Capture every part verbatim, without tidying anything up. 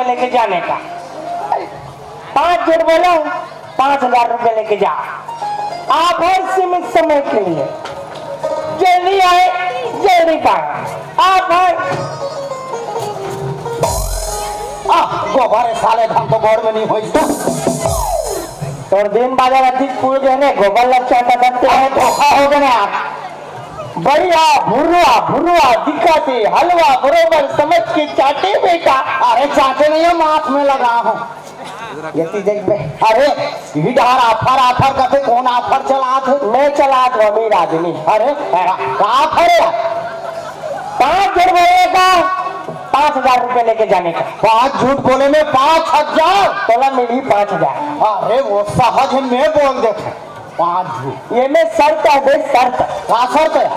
लेके जाने का। पांच झूठ बोलो, पांच हजार रुपए लेके जा। आप हर सीमित समय के लिए जल्दी आए, जल्दी पाए। आप हर आह, गोबर है साले, हम तो गोड़ में नहीं होई। तोर दिन बाजार अधिक पूर गए ने, गोबर लग चाहता करते हैं, धोखा हो गया यार। बढ़िया, भुरुआ, भुरुआ, दिखाते, हलवा बरोबर समझ के चाटे बेटा। अरे चाटे नहीं है, माथ में लगा हूँ। ये चीज देख बे। अरे, ये डहर आफर, आफर कथे, कौन आफर चलात है? मैं चलात हूँ, अमीर आदमी। अरे, का, का आफर है? पांच झूठ बोलने का, पांच हजार रुपए लेके जाने का। पांच झूठ बोले में पांच हजार? तोला मिली पांच हजार। अरे, वो सहज है, मैं बोल देता हूँ। पांच झूठ। ये में शर्त है बे, शर्त। का शर्त है?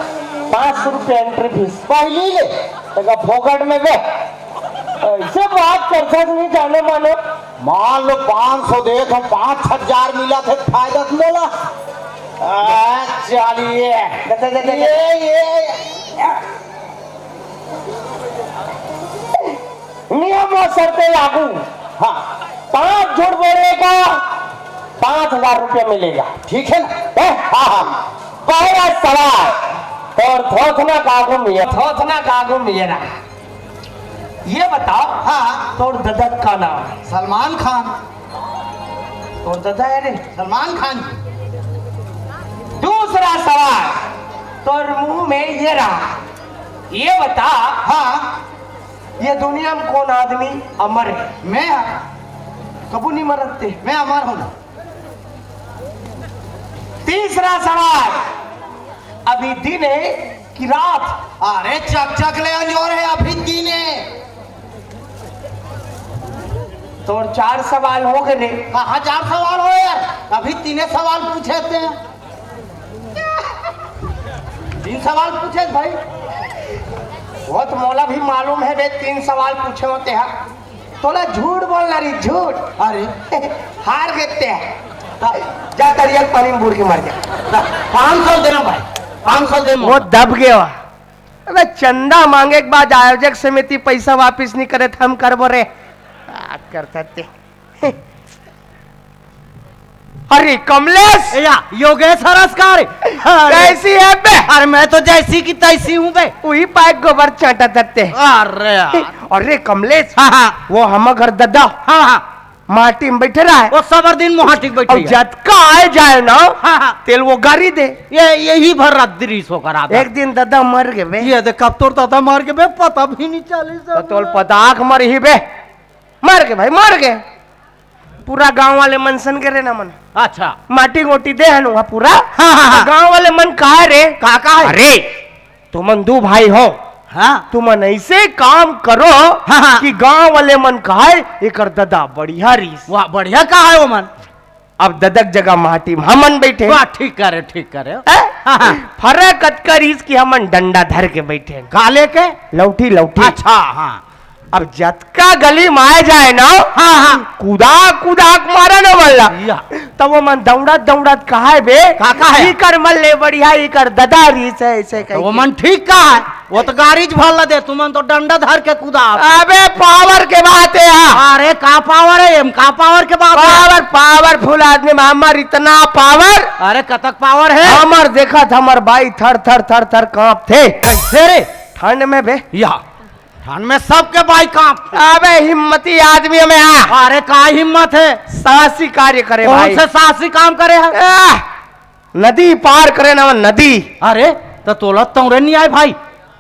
पांच सौ रुपए entry fees। पहली ले। तेरा फोकट में बे। ऐसे बात करता नहीं जाने माने। मान लो पांच सौ दे तो पांच हजार मिला थे, फायदा तो बोला। आ, चलिए। दे, दे, दे, दे, दे। ये, ये। नियम और शर्तें लागू। हाँ। पांच झूठ बोलने का पांच हजार रुपया मिलेगा। ठीक है ना? हैं? हाँ, हाँ। पहला सवाल, तोर थोथना का आगू मिया, थोथना का आगू मिया ना। ये बताओ, हाँ। तोर ददक का नाम है? सलमान खान। तोर ददा है रे? सलमान खान जी। दूसरा सवाल, तोर मुंह में ये रहा, ये बता, हाँ। ये दुनिया में कौन आदमी अमर है? मैं। कबू नहीं मरते। मैं अमर हूँ। तीसरा सवाल, अभी दिन है कि रात? अरे चकचक ले अंजोर है, अभी दिन है। तोर चार सवाल हो गए रे। कहाँ चार सवाल हो यार, अभी तीने सवाल पूछे थे। तीन सवाल पूछे भाई, वो तो मोला भी मालूम है बे, तीन सवाल पूछे होते हैं। तोला झूठ बोलना रही, झूठ। अरे। हार गए ते। जा तरिया के पानी में बूड़ के मर जा। पाँच सौ देना भाई, पाँच सौ दे वो मोला। दब गया। अबे चंदा मांगे के बाद आयोजक समिति पैसा वापस नहीं करे तो हम करबो रे। आ, करता ते। अरे कमलेश! या, योगेश हरस का रे? अरे। कैसी है बे? अरे मैं तो जैसी की तैसी हूँ बे। वही पाए गोबर चाटा तत्ते। अरे यार। अरे कमलेश, हाँ, हाँ। वो हम घर ददा, हाँ, हाँ। माटी में बैठे रहा है। वो सबर दिन मोहाटी में बैठे और है। जतका आए जाए ना, हाँ, हाँ। तेल वो गारी दे। ये, यही भर रात दृश्य होकर आता। एक दिन ददा मर गए बे। ये देख, कब तोर ददा मर गए बे, पता भी नहीं चली तो सब। तोल पता आँख मर ही बे। मर गए भाई, मर गए। पूरा गांव वाले मन सन के रे ना मन। अच्छा। माटी गोटी दे हन वहाँ पूरा। हाँ, हाँ, हाँ। गांव वाले मन कहा रे? का, का है? अरे, तुमन दू भाई हो। हाँ। तुमन ऐसे काम करो हाँ, हाँ। कि गांव वाले मन कहा है, "एकर ददा बढ़िया रीस।" वाह, बढ़िया कहा है वो मन। अब ददक जगह माटी में हमन बैठे। वाह, ठीक करे, ठीक करे। हैं? हाँ, हाँ। फर्क अतका रीस कि हमन डंडा धर के बैठे। का लेके? लौठी, लौठी। अच्छा, हाँ। अब जतका गली में आए जाए ना, हाँ, हाँ। कुदा, कुदा के मारा ना मल्ला। या। तब वो मन दौड़त, दौड़त कहा है बे, का, का है? "इकर मल्ले बढ़िया, इकर ददा रीस है," ऐसे तो कह वो के। मन ठीक कहा है, वो तो गाड़ी ज भर ला दे, तुमन तो डंडा धर के कुदा। अबे पावर के बात है यार। अरे का पावर है, एम का पावर के बात है? पावर, पावरफुल आदमी में हमर इतना पावर। अरे कतक पावर है? हमर देखत हमर बाई थर, थर, थर, थर कांप थे। कैसे रे? ठंड में बे। या। ठंड में सबके बाई कांप। अबे हिम्मती आदमी में आ। अरे का हिम्मत है? साहसी कार्य करे कौन भाई। से साहसी काम करे है? आह, नदी पार करे ना नदी। अरे तो तोला तौरे नहीं आए भाई।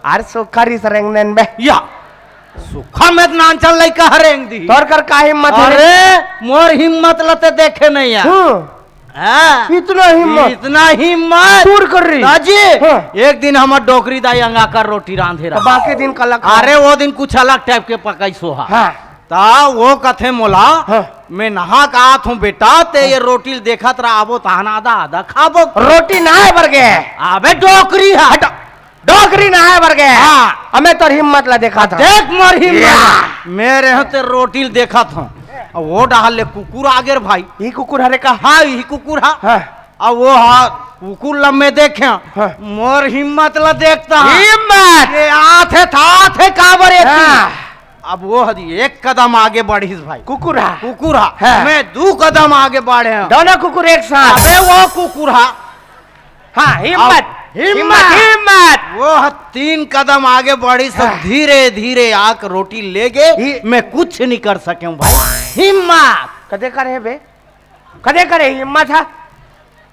अरे सुखा रीस रेंगनेन बे। या सुखा में नान चल लइका हरेंग दी। तोर कर का हिम्मत है रे? अरे मोर हिम्मत लते देखे नहीं यार। हम्म। हाँ। इतना हिम्मत? इतना हिम्मत। दूर कर रही। दाजी, हाँ। एक दिन हमर डोकरी दाई अंगाकर रोटी रांधे रहा। बाकी दिन का लग अरे, वो दिन कुछ अलग टाइप के पकाई सोहा। हाँ। ता वो कथे मोला, हाँ। "मैं नहा के आत हूँ बेटा, ते ये रोटी ल देखत रहा, आबो तहन आधा आधा खाबो।" रोटी नहाए बर गए। अबे डोकरी है। हट। डोकरी नहाए बर गए। हाँ। अबे तोर हिम्मत ला देखा था। देख मोर हिम्मत। या। मेरे यहाँ ते रोटी ल देखत हूँ। अब वो डहर ले कुकुर आ गे रे भाई। ई कुकुर हरे का? हाँ, ई कुकुर हा। हाँ। अब वो हा, कुकुर ल मैं देखे। हाँ। मोर हिम्मत ला देखता हा। हिम्मत! ये आथे था, आथे काबर एती? हाँ। अब वो हदी एक कदम आगे बढ़िस भाई। कुकुरहा। कुकुरहा। हाँ। मैं दू कदम आगे बढ़े हंव। दोनों कुकुर एक साथ। अरे वो कुकुरहा। हाँ, हिम्मत। अब हिम्मत। हिम्मत। वो ह तीन कदम आगे बढ़िस, सब हाँ। धीरे धीरे आके रोटी ले गे। ही- मैं कुछ नहीं कर सके हूँ भाई। हिम्मत। कदे करे हे बे? कदे करे हिम्मत हा?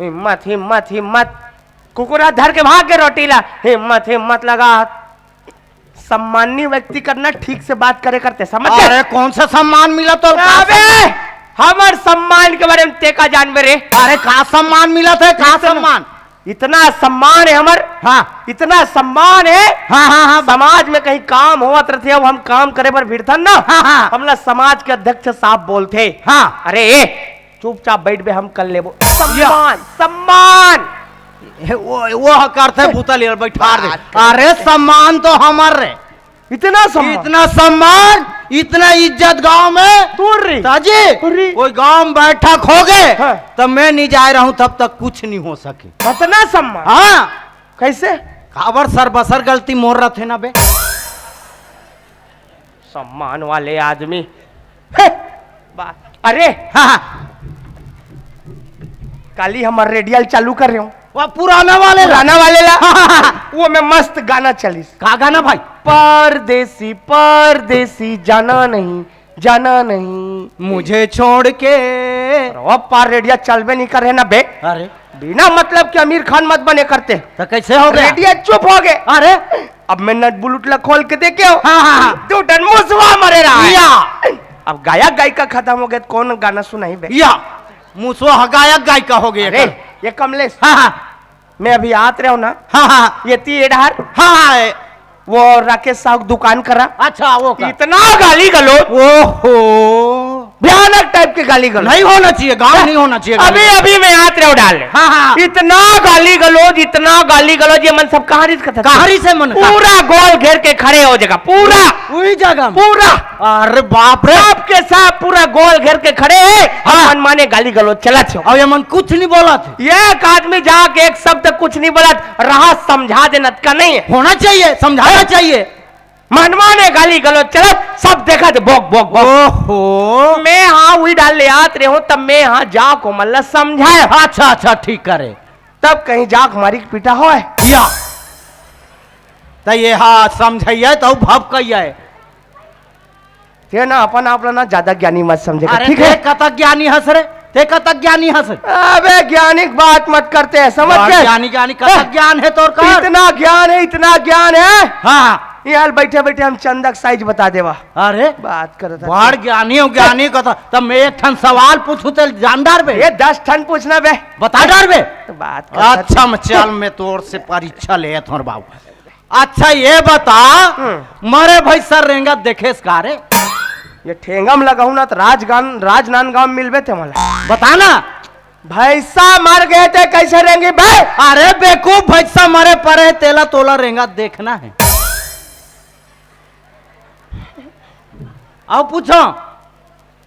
हिम्मत, हिम्मत, हिम्मत। कुकुरहा धर के भाग गे रोटी ला। हिम्मत, हिम्मत लगा। सम्माननीय व्यक्ति करना, ठीक से बात करे करते, समझ गए? अरे, कौन सा सम्मान मिला तो? अबे, हमर सम्मान के बारे में ते का जानबे रे? अरे, का सम्मान मिला था, का इतना, सम्मान? इतना सम्मान है हमर, हाँ। इतना सम्मान है। हाँ, हाँ, हाँ। समाज में कहीं काम होवत रथे, अब हम काम करे बर भिड़थन ना, हाँ, हाँ। हमला समाज के अध्यक्ष साहब बोलथे। हाँ। अरे, ए, चुपचाप बैठ बे, हम कर लेबो। या। सम्मान, सम्मान। ए, वो, वो ह करथे बूता ले बैठार दे। बात कर। अरे सम्मान तो हमर रे। इतना सम्मान। इतना सम्मान, इतना इज्जत गांव में। तू रे। ताजी, तू रे। कोई गांव में बैठक हो गए, हाँ। तब मैं नहीं जा रहा हूँ, तब तक कुछ नहीं हो सके। इतना सम्मान। हाँ। कैसे? काबर सर बसर गलती मोर रथे ना बे। सम्मान वाले आदमी। हे, बा-, अरे, हाँ, हाँ। काली हमर रेडियल चालू करे हंव। वाह, पुराना वाले ला। पुराना वाले ला। हाँ, हाँ, हाँ। वो में मस्त गाना चलिस। का गाना भाई? परदेसी, परदेसी, जाना नहीं, जाना नहीं। मुझे छोड़ के। अरे, वो पार रेडिया चलबे नहीं करे ना बे। अरे। बिना मतलब के आमिर खान मत बने करते। तो कैसे हो गया? रेडिया चुप हो गए। अरे। अब मैं नट बुलट ला खोल के देखे हंव। हाँ, हाँ, हाँ। दू ठन मुसवा मरे रहा है। या। अब गायक गायिका खत्म हो गए तो कौन गाना सुनाही बे? या। मुसवा ह गायक गायिका हो गए अरे, कल। ये कमलेश। हाँ, हाँ। मैं अभी आत रहे हंव ना। हाँ, हाँ। ये ती एडहर। हाँ, हाँ, ए। वो राकेश साहू की दुकान करा। अच्छा, वो का? इतना गाली गलौज। ओहो। भयानक टाइप के गाली गलौज। नहीं होना चाहिए, गांव नहीं होना चाहिए गाली अभी, गलौज। अभी मैं आत रहे हंव डाल। हाँ, हाँ। इतना गाली गलौज, इतना गाली गलौज, ये मन सब कहां रिस कथा? कहां रिस हे मन का? पूरा गोल घेर के खड़े हो जगह, पूरा। वही जगह में। पूरा। अरे बाप रे। सब के सब पूरा गोल घेर के खड़े हे। हाँ। मनमाने गाली गलौज चलत हे। अब ये मन कुछ नहीं बोलत हे। एक आदमी जाके एक शब्द कुछ नहीं बोलत, रहा समझा देना का नहीं है। होना चाहिए, समझाना चाहिए। मनमाने गाली गलौज चलत, सब देखत हे, बोक, बोक, बोक। ओहो। मैं हाँ वही डाल ले आत रहे हंव, तब मैं हाँ जाके ओमन ला समझाए। अच्छा, अच्छा, ठीक करे। तब कहीं जाके मारी के पीटा होय। या। त ये हा समझइया त भभकइया। ते ना अपन आप ला ना ज्यादा ज्ञानी मत समझे कर, अरे ठीक ते है? कतक ज्ञानी हस रे? ते कतक ज्ञानी हस? अबे ज्ञानी की बात मत करते हैं, समझ बड़ गए? ज्ञानी, ज्ञानी, कतक ज्ञान है तोर कर? इतना ज्ञान है, इतना ज्ञान है। हाँ। यहाँ बैठे बैठे हम चंदा के साइज बता देवा। अरे बात करत बड़ ज्ञानी हो, ज्ञानी कथा। तब मैं एक ठन सवाल पूछूं, ते जान डारबे? ये दस ठन पूछना बे। बता डारबे? तो बात कर अच्छा, सकते। मैं चल, मैं तोर से परीक्षा लेत हंव बाबू। अच्छा, ये बता, हम्म। मरे भैंसा रेंगत देखेस का रे? ये ठेंगा में लगाऊं ना, तो राजगान, राजनांदगांव में मिलबे ते मला। बता ना। भैंसा मर गए ते कैसे रेंगी बे? अरे बेवकूफ, भैंसा मरे पड़े, तेला तोला रेंगत देखना है। आओ पूछो,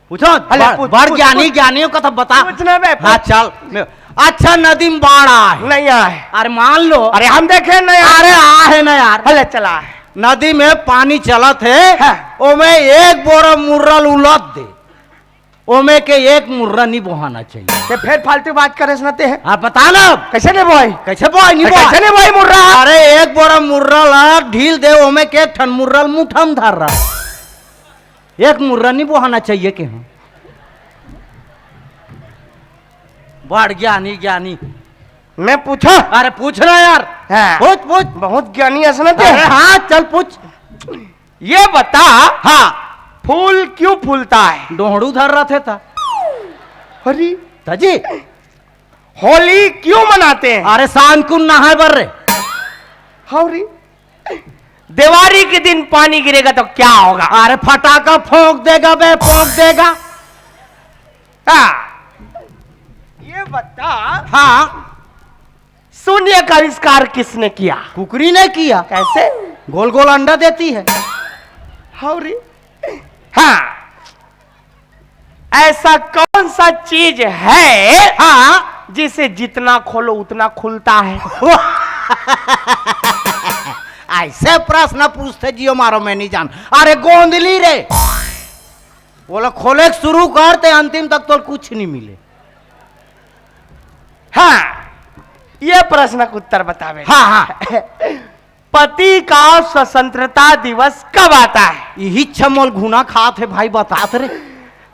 पूछो, अरे बड़, पूछ, बड़ पूछ, ज्ञानी, पूछ। ज्ञानियों का तो बता। पूछ ना बे, पूछ। हाँ, चल। मैं, अच्छा, नदी में बाढ़ आए। नहीं आए। अरे मान लो। अरे हम देखे नहीं आए। अरे आ है ना यार। अरे चला है। नदी में पानी चलत है, हाँ। ओमे एक बोरा मुर्रा ल उलद दे, ओमे के एक मुर्रा नहीं बोहाना चाहिए। ते फिर फालतू बात करे सुनते हैं। हाँ, बता ना। कैसे नहीं बोई? कैसे बोई? नहीं अरे बोई? कैसे नहीं बोई मुर्रा? अरे एक बोरा मुर्रा ला ढील दे, ओमे के एक ठन मुर्रा ल मुठा में धर रहा। एक मुर्रा नहीं बोहाना चाहिए के हूँ। बड़ ज्ञानी, ज्ञानी। मैं पूछा? अरे पूछ ना यार। हाँ। पूछ, पूछ। बहुत ज्ञानी हस ना ते। अरे हाँ, चल पूछ। ये बता, हाँ। फूल क्यों फूलता है? डोहड़ू धर रहा थे था। अरे। तजी। होली क्यों मनाते हैं? अरे सांझ कुन नहाए बर रे। हाँ रे। दिवाली के दिन पानी गिरेगा तो क्या होगा? अरे फटाका फोंक देगा बे, फोंक देगा। हाँ। ये बता। हाँ। शून्य का आविष्कार किसने किया? कुकरी ने किया। कैसे? गोल गोल अंडा देती है। हाँ रे। हाँ। ऐसा कौन सा चीज है, हाँ। जिसे जितना खोलो उतना खुलता है? आ, ऐसे प्रश्न पूछथे जियो मारो मैं नहीं जान। अरे गोंदली रे, ओला खोले के शुरू कर ते अंतिम तक तोर कुछ नहीं मिले। हाँ, ये प्रश्न का उत्तर बतावे। हाँ हाँ। पति का स्वतंत्रता दिवस कब आता है? यही छमोल घुना खात है भाई, बतात रे।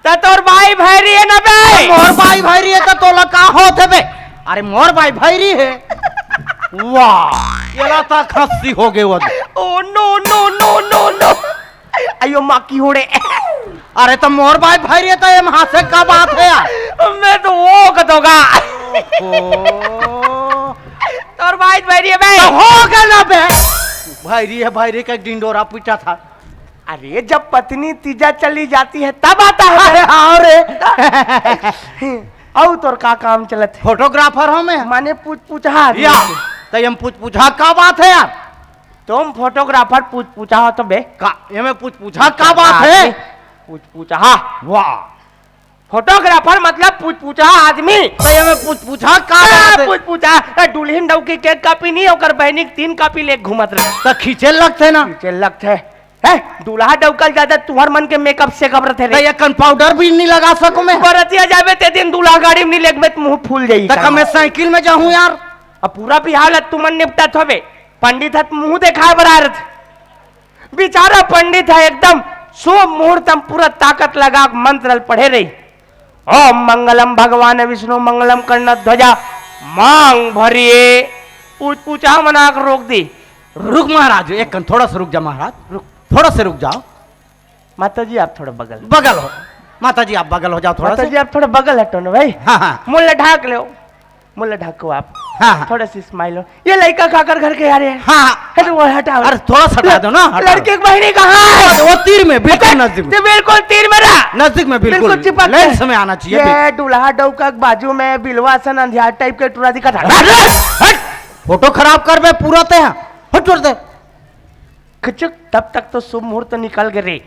त तोर भाई भैरी है ना बे? मोर भाई भैरी है त तोला का होत है बे? अरे मोर भाई भैरी है। वाह, एला त खस्सी हो गए वो। ओ नो नो नो नो नो। अयो माँ की होड़े। अरे त मोर भाई भैरी है त एम हंसे का बात है यार? मैं तो वो कतोगा। ओ, तोर भाई भैरी है बे? त हो गया ना बे। भैरी है, भैरी का एक डिंडोरा पीटा था। अरे जब पत्नी तीजा चली जाती है तब आता है। अरे हाँ रे। अउ तोर का काम चलत है? फोटोग्राफर हूँ मैं। माने पूछ पूछा आदमी या, से। त हम पूछ पूछा का बात है यार? तुम फोटोग्राफर पूछ पूछा हो तो बे? का ये में पूछ पूछा का बात है? पूछ पूछा। वाह। फोटोग्राफर मतलब पूछ पूछा आदमी। त ये में पूछ पूछा का बात है? पूछ पूछा। ए, दुल्हन डौकी के एक कॉपी नहीं, ओकर बहनी के तीन कॉपी ले घूमत रहे। त खींचे लगते ना। खींचे लगते है। दूल्हा डौकल ज्यादा तुहर मन के मेकअप सेकअप रहते त रे। ये कन पाउडर भी नहीं लगा सकूं मैं। बरतिया जाबे ते दिन दूल्हा गाड़ी में नहीं लेगबे त मुंह फूल जाई। त का मैं साइकिल में जाहूं यार? अब पूरा बिहाव ला तुमन निपटत होबे। पंडित हत मुंह देखा बरारत। बेचारा पंडित है एकदम शुभ मुहूर्त में पूरा ताकत लगा के मंत्र ल पढ़े रही। ओम मंगलम भगवान विष्णु मंगलम कर्ण ध्वजा। मांग भरिए। पूछ पूछा मना के रोक दी। रुक महाराज, एक कन थोड़ा सा रुक जा महाराज, रुक, थोड़ा सा रुक जाओ। माता जी आप थोड़ा बगल। बगल हो, माता जी आप बगल हो जाओ थोड़ा माता सा। जी आप थोड़ा बगल हटो ना भाई। हाँ हाँ। मुल्ला ढाक लो। मुल्ला ढाको आप। हाँ हाँ। थोड़ा सी स्माइल हो। ये लड़का काकर घर के यार है। हाँ हाँ। है तो वो हटाओ। अरे थोड़ा सा हटा दो ना, हटा दो। लड़के की बहनी कहाँ है? अरे वो तीर में, बिल्कुल नजदीक में। ते बिल्कुल तीर में रहा। नजदीक में बिल्कुल। बिल्कुल चिपक लेंस के। में आना चाहिए। ये दूल्हा डौका के बाजू में बिलवा सन अंधियार टाइप के टूरा दिखत है। हट, हट, फोटो खराब कर बे पूरा ते। हट छोड़ दे। खचुक, तब तक तो शुभ मुहूर्त निकल गए रे।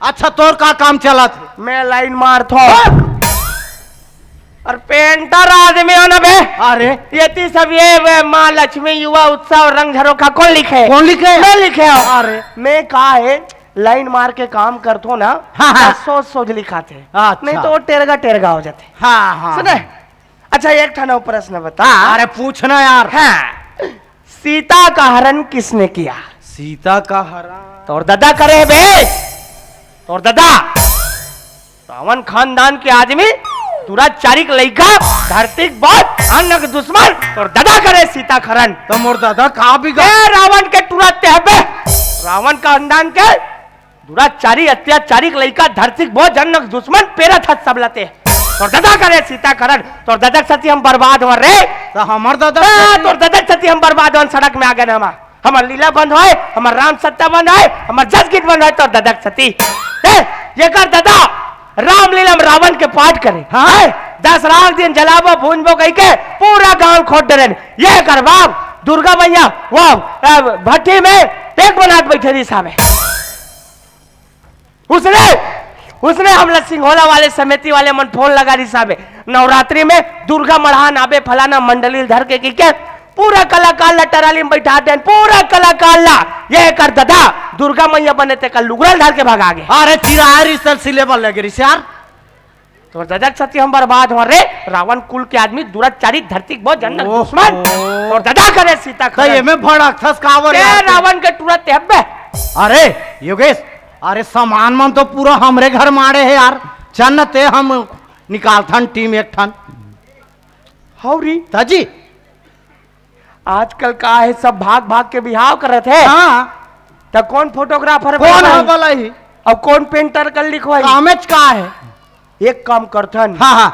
अच्छा तोर का काम चलत? मैं लाइन मारथो। और पेंटर आदमी हो ना बे। अरे ये ती सब ये वे माँ लक्ष्मी युवा उत्सव रंग झरोखा कौन लिखे? कौन लिखे? मैं लिखे हो। अरे मैं कहा है लाइन मार के काम करथो ना। हाँ, हाँ। तो सोच सोच लिखाथे। अच्छा। नहीं तो वो टेरगा टेरगा हो जाते। हाँ हाँ। सुने? अच्छा एक ठाना प्रश्न बता। अरे पूछना यार। हाँ। सीता का हरण किसने किया? सीता का हरण। तोर दादा करे बे। तोर दादा रावण खानदान के आदमी, दुराचारी के लइका, धरती के बोझ, अन्न के दुश्मन, तोर दादा करे सीता का हरण। त मोर दादा का बिगड़? ए रावण के टूरा ते हबे। रावण खानदान के दुराचारी, अत्याचारी के लइका, धरती के बोझ, अन्न के दुश्मन, पेरा था सब लते। तोर दादा करे सीता का हरण, तोर दादा के सती हम बर्बाद हो रे। त हमर दादा आ, तोर दादा के सती हम बर्बाद हो, सड़क में आ गए हम। हमर लीला बंद होए, हमर राम सत्ता बंद होए, हमर जस गीत बंद होए, तोर दादा के सती। ए, ये कर दादा, रामलीला में रावण के पाठ करे। हाँ। हैं? दस रात दिन जलाबो भूंजबो कह के पूरा गांव खोद डरेन। ये कर बाप, दुर्गा मैया वो अ, भट्टी में एक बनात बैठे रही साहब। उसने उसने हमला सिंघोला वाले समिति वाले मन फोन लगा रही साहब। नवरात्रि में दुर्गा मढ़ान आबे फलाना मंडली धर के की के पूरा कलाकार ला टराली में बैठा देन, पूरा कलाकार ला। ये कर दादा दुर्गा मैया बने ते कल लुगरा धर के भगा गए। अरे चिरारी सर सिलेबल लगे रही यार। तोर दादा के सती हम बर्बाद हो रे। रावण कुल के आदमी, दुराचारी, धरती के बोझ, अन्न के ओहो। दुश्मन। तोर दादा करे सीता त खरन। एमे भड़कथस काबर ते यार? रावण के टूरा ते हब्बे। अरे योगेश, अरे सामान मन तो पूरा हमरे घर माड़े है यार। चल न ते हम निकालथन टीम एक ठन। हौरी, ताजी। आजकल का है सब भाग भाग के बिहाव करत है। हाँ। त कौन फोटोग्राफर कौन वाला है है? वाला ही? और कौन पेंटर कर लिखवाई? कामेच का है? एक काम करथन, हाँ हाँ।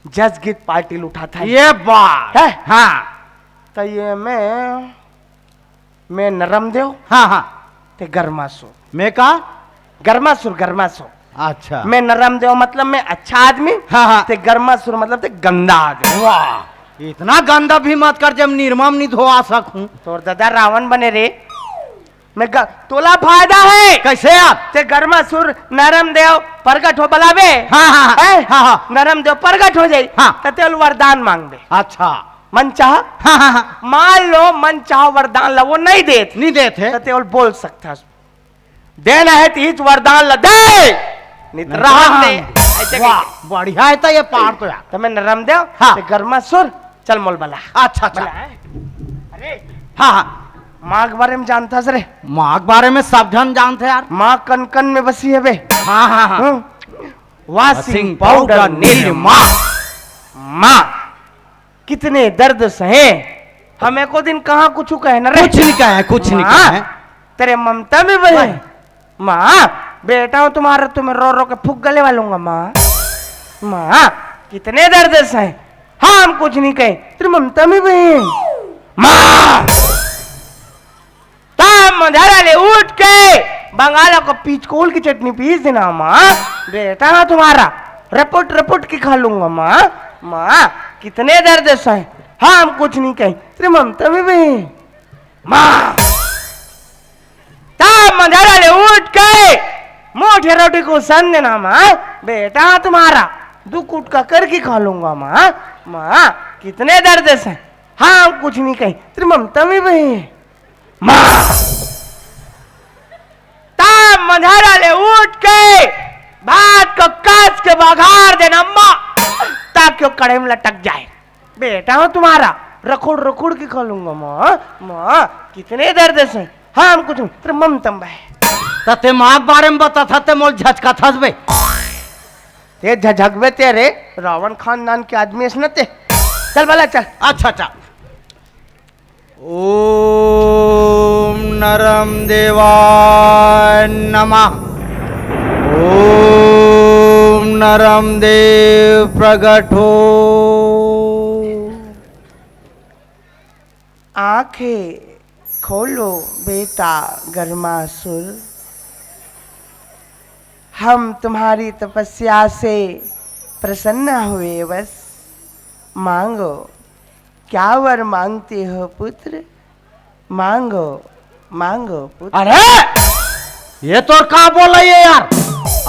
जस गीत पार्टी उठा था। ये बात है? हाँ। तो ये मैं मैं नरम देव, हाँ हाँ। ते गर्मासुर। मैं का? गर्मासुर, गर्मासुर। अच्छा। मैं नरम देव मतलब मैं अच्छा आदमी। हाँ, हाँ। ते गर्मासुर मतलब ते गंदा आदमी। वाह, इतना गंदा भी मत कर जब निर्मम नहीं धोआ सकूं। तोर दादा रावण बने रे। मैं ग-, तोला फायदा है। कैसे यार? ते गर्मासुर नरम देव प्रगट हो बलावे। हाँ, हाँ, हाँ। हैं? हाँ, हाँ। नरम देव प्रगट हो जाई। हाँ। त तेल वरदान मांगबे। अच्छा। मन चाह, हाँ, हाँ, हाँ। मान लो, मन चाह वरदान ला वो नहीं देत, नहीं देत हे। त ते ओला बोल सकथस, देना हे त इच वरदान ला दे, नहीं त रहन दे। ऐसे वाह, कहिके। बढ़िया हे त ये पार तो यार। त मैं नरम देव, हाँ। ते गरमा सुर, चल मोला बला। अच्छा, अच्छा। बला, हैं? अरे, हाँ, हाँ। माँ के बारे में जानथस रे? माँ के बारे में सब झन जानथे यार। माँ कन कन में बसी हवे। हाँ, हाँ, हाँ। हाँ। Washing powder नील माँ। माँ, कितने दर्द सहे। हम एको दिन कहाँ कुछ कहे न रे। कुछ नहीं कहे, कुछ नहीं माँ, कहे। तेरे ममता में बहे। भाई। माँ, बेटा हूँ तुम्हारा, तुम्हें रो रो के फुग्गा लेवा लूंगा माँ। माँ, कितने दर्द सहे। हाँ, हम कुछ नहीं कहे, तेरे ममता में बहे। माँ, तब मंझारा ले उठ के बंगाला को पिचकोल की चटनी पीस देना माँ। बेटा हूँ तुम्हारा, रपट रपट के खा लूंगा माँ। माँ, कितने दर्द सहे। हाँ, हम कुछ नहीं कहे, तेरे ममता में बहे। माँ, तब मंझारा ले उठ के मोटे रोटी को सन देना माँ। बेटा हूँ तुम्हारा, दो कुटका करके खा लूंगा माँ। माँ, कितने दर्द सहे। हाँ, हम कुछ नहीं कहे, तेरे ममता में बहे। माँ, तब मंझारा ले उठ के भात को कस के बघार देना माँ, ताकि वो कढ़ाई में लटक जाए। बेटा हूँ तुम्हारा, रखोड़ रखोड़ के खा लूंगा माँ। माँ, कितने दर्द सहे। हाँ, हम कुछ नहीं, तेरे ममता में बहे। त ते माँ के बारे में बताथस, ते मोला झचकाथस बे। ते झझकबे ते रे, रावण खानदान के आदमी हस न ते। चल भला चल। अच्छा, अच्छा। ओम नरम देवाय नमः। ओम नरम देव प्रगट हो। आंखें खोलो बेटा गर्मासुर, हम तुम्हारी तपस्या से प्रसन्न हुए। बस मांगो, क्या वर मांगते हो पुत्र? मांगो, मांगो पुत्र। अरे, ये तोर का बोला ये यार?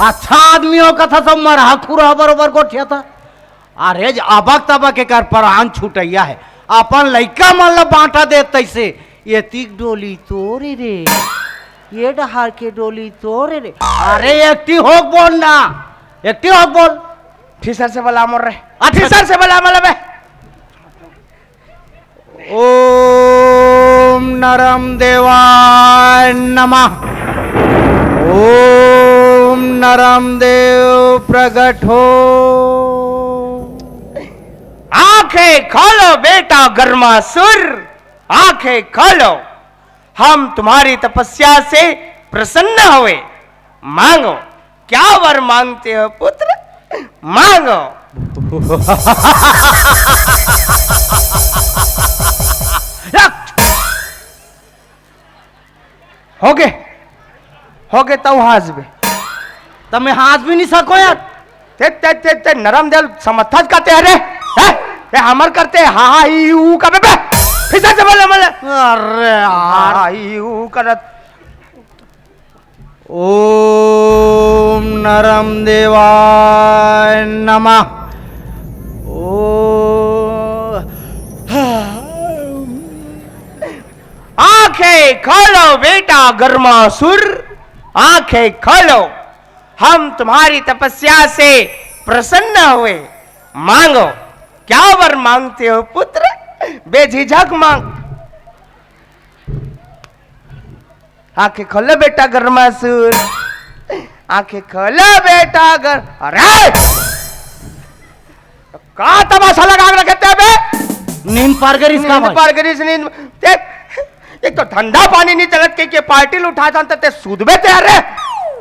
अच्छा आदमी हो कथा सब मरहा खुरहा बरोबर गोठियाथा। अरे, ज-, अबक तबक एकर प्राण छुटैया हे। अपन लइका मन ल बांटा देत तइसे। ये तीक डोली तोरे रे, ये डहार के डोली तोरे रे। अरे, एकटी होक बोल ना, एकटी होक बोल। फिसर से बला मोर रे। अच्छा। फिसर से बला मोला बे। ओम नरम देवाय नमः। ओम नरम देव प्रगट हो। आंखें खोलो बेटा गर्मासुर, आंखें खोलो। हम तुम्हारी तपस्या से प्रसन्न हुए। मांगो, क्या वर मांगते हो पुत्र? मांगो। होगे, होगे, तउ हांसबे। त मैं हांस भी नहीं सको यार। ते, ते, ते, ते नरम देव समझथस का ते रे? हैं? ते हमर करते हा, हा, ही, हू कबे बे? फिसर से बला मोला। अरे यार। हा, हा, ही, हू करत। ओम नरम देवाय नमः। ओम। आंखें खोलो बेटा गर्मासुर, आंखें खोलो। हम तुम्हारी तपस्या से प्रसन्न हुए। मांगो, क्या वर मांगते हो पुत्र? बेझिझक मांग। आंखें खोलो बेटा गर्मासुर, आंखें खोलो बेटा गर-, अरे! का तमाशा लगा के रखे ते बे? नींद पार करिस का नींद भाई? पार करिस, नींद। ते, एक तो धंधा पानी नहीं चलत, के, के पार्टी ल उठा जानता ते सूदबे ते रे।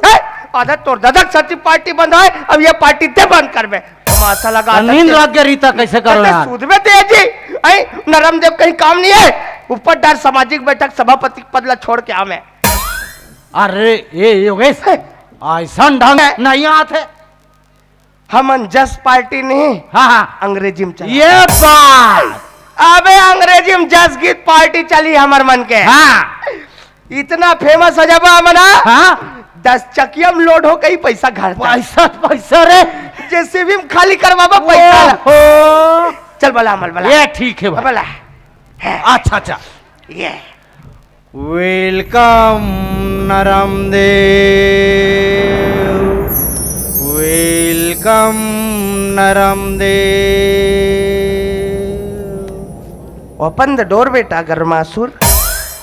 हैं? आधा तोर ददक सती पार्टी बंद है, अब ये पार्टी ते बंद करबे। तमाशा लगा त नींद सकते। लग गया रीता, कैसे करो त ते यार? सूदबे ते जी। ऐ नरम देव कहीं काम नहीं है। ऊपर डार सामाजिक बैठक सभापति पद ला छोड़ के आवे। अरे, ए योगेश, ऐसा ढंग नहीं आते। हमन जस पार्टी नहीं, हाँ, हाँ। अंग्रेजी में चला। ये बात। अबे अंग्रेजी में जस गीत पार्टी चली हमर मन के। हाँ। इतना famous हो जाबा हमन, हाँ? हाँ। दस चकिया में load हो गई पैसा घर तक। पैसा, पैसा रे। जेसीबी में खाली करवाबा पैसा ला। ओहो। चल बला, मल बला। ये ठीक है भाई। बला। अच्छा, अच्छा। ये। Welcome नरम देव, welcome नरम देव। Open the door बेटा गर्मासुर।